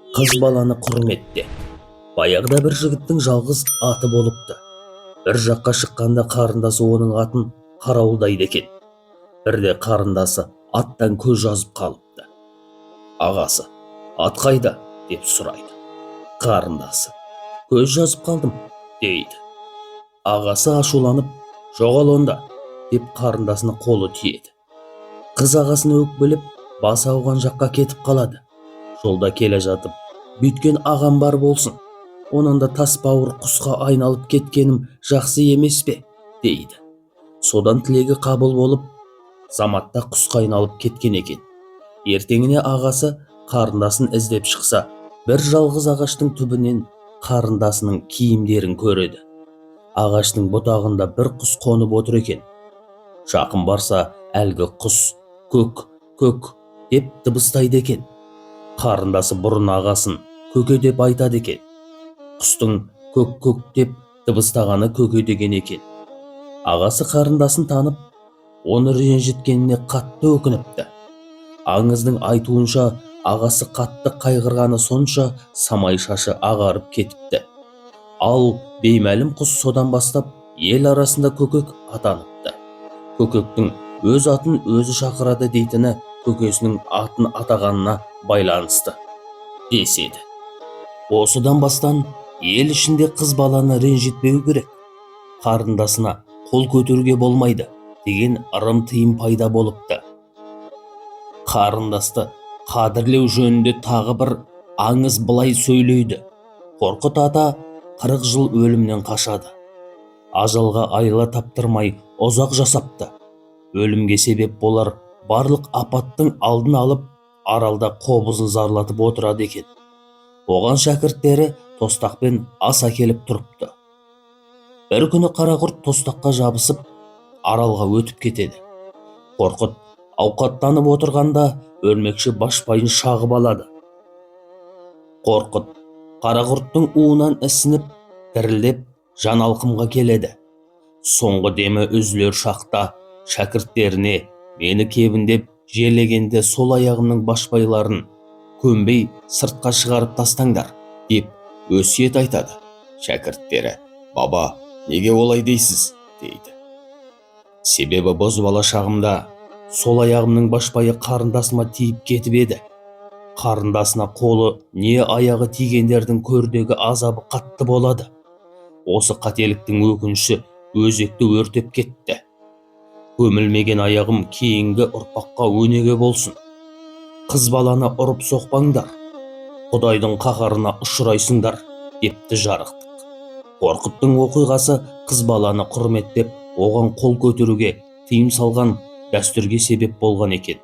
Қыз баланы құрметте. Баяғыда бір жігіттің жалғыз аты болыпты. Бір жаққа шыққанда қарындасы оның атын қарауылдайды екен. Бірде қарындасы аттан көз жазып қалыпты. Ағасы: «Ат қайда?» – деп сұрайды. Қарындасы: «Көз жазып қалдым», – дейді. Ағасы ашуланып: «Жоғал онда», – деп қарындасына қолы тиеді. Қыз ағасына өкпелеп, басы ауған жаққа кетіп қалады. Жолда келе жатып: «Бүйткен ағам бар болсын, онан да тас бауыр құсқа айналып кеткенім жақсы емес пе?» – дейді. Содан тілегі қабыл болып, заматта құсқа айналып кеткен екен. Ертеңіне ағасы қарындасын іздеп шықса, бір жалғыз ағаштың түбінен қарындасының киімдерін көреді. Ағаштың бұтағында бір құс қонып отыр екен. Жақын барса, әлгі құс «Көк, көк» деп дыбыстайды екен. Қарындасы бұрын ағасын «көке» деп айтады екен. Құстың «көк, көк» деп дыбыстағаны «көке» деген екен. Ағасы қарындасын танып, оны ренжіткеніне қатты өкініпті. Аңыздың айтуынша, ағасы қатты қайғырғаны сонша, самай шашы ағарып кетіпті. Ал беймәлім құс содан бастап ел арасында көкек атаныпты. Көкектің өз атын өзі шақырады дейтіні көкесінің атын атағанына байланысты деседі. Осыдан бастан ел ішінде қыз баланы ренжітпеу керек, қарындасына қол көтеруге болмайды деген ырым тыйым пайда болыпты. Қарындасты қадірлеу жөнінде тағы бір аңыз былай сөйлейді. Қорқыт ата 40 жыл өлімнен қашады. Ажалға айла таптырмай ұзақ жасапты. Өлімге себеп болар барлық апаттың алдын алып, аралда қобызын зарлатып отырады екен. Оған шәкірттері тостақпен ас әкеліп тұрыпты. Бір күні қарақұрт тостаққа жабысып, аралға өтіп кетеді. Қорқыт ауқаттанып отырғанда өрмекші башпайын шағып алады. Қорқыт қарақұрттың уынан ісініп, дірілдеп, жан алқымға келеді. Соңғы демі үзілер шақта шәкірттеріне: «Мені кебіндеп жерлегенде сол аяғымның башпайларын көмбей сыртқа шығарып тастаңдар», – деп өсиет айтады. Шәкірттері: «Баба, неге олай дейсіз?» – дейді. «Себебі бозбала шағымда сол аяғымның башпайы қарындасыма тиіп кетіп еді. Қарындасына қолы не аяғы тигендердің көрдегі азабы қатты болады. Осы қателіктің өкініші өзекті өртеп кетті. Көмілмеген аяғым кейінгі ұрпаққа өнеге болсын. Қыз баланы ұрып соқпаңдар, құдайдың қаһарына ұшырайсыңдар», – депті жарықтық. Қорқыттың оқиғасы қыз баланы құрметтеп, оған қол көтеруге тыйым салған дәстүрге себеп болған екен.